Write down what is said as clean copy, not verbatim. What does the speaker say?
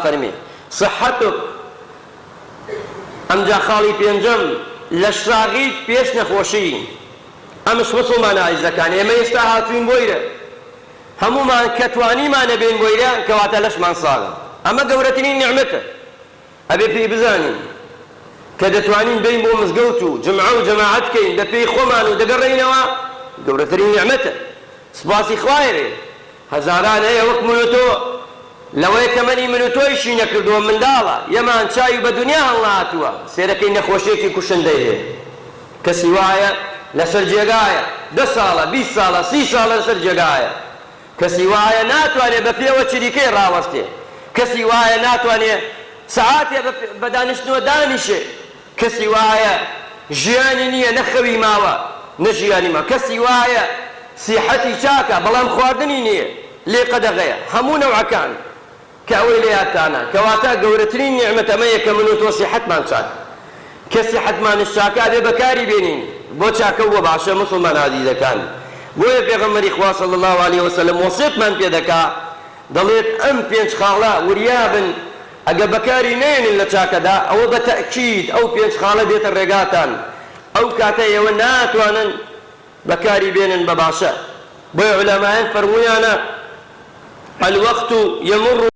فەرمی، صحتک، ئەمجا خاڵی پێنجەم، لەشساغیت پێش نەخۆشی، ئەمش موسڵمانە ئازیزەکان ئێمە ئێستا هاتووین بۆ ئیرە هەموومان کە توانیمانە بێین بۆ ئیرە کەواتە لەشمان ساغە ئەمە گەورەترین نیعمەتە ئەبێ پێی بزانین کە دەتوانین بێین بۆ مزگەوت و جومعە و جەماعەت بکەین بە پێی خۆمان و دەگەڕێینەوە گەورەترین نیعمەتە سوپاسی خوایە بێ هەزاران هەیە وەک من و تۆ لەوەیە تەمەنی من و تۆیشی نەکردووە منداڵە یەمان چاوی بە دونیا هەڵنەهاتووە سێرەکەی نەخۆشیەکی کوشندەی هەیە کەسی وایە لەسەر جێگایە دە ساڵە 20 ساڵە سی ساڵە لەسەر جێگایە کەسی وایە ناتوانێ بە پێوە چریکەی ڕاوەستێ کەسی وایە ناتوانێ سەعاتێ بە دانیشتنەوە دانیشێ کەسی وایە ژیانی نییە نە خەوی ماوە نە ژیانی ماوە کەسی وایە سیحەتی چاکە بەڵام خواردنی نییە لێ قەدەغەیە هەموو نەوعەکان کە ئەوەی لە یادتانە کەواتە گەورەترین نیعمەت ئەمەیە کە من و تۆ سیحەتمان چاکە کە سیحەتمانش چاکە ئەبێ بەکاری بێنین بۆ چاکە و بۆ باشە موسڵمان ئازیزەکان بۆیە پێغەمبەری خوا صلی اللە علیە وسلم وەسیەتمان پێ دەکا دەڵێت ئەم پێنج خاڵە وریابن ئەگەر بەکاری نەیەنن لە چاکەدا ئەوە بە تەئکید ئەو پێنج خاڵە دێتە ڕێگاتان ئەو کاتە ئێوە ناتوانن بەکاری بێنن بە باشە بۆیە عولەمایان فەرموویانە الوقت یمر.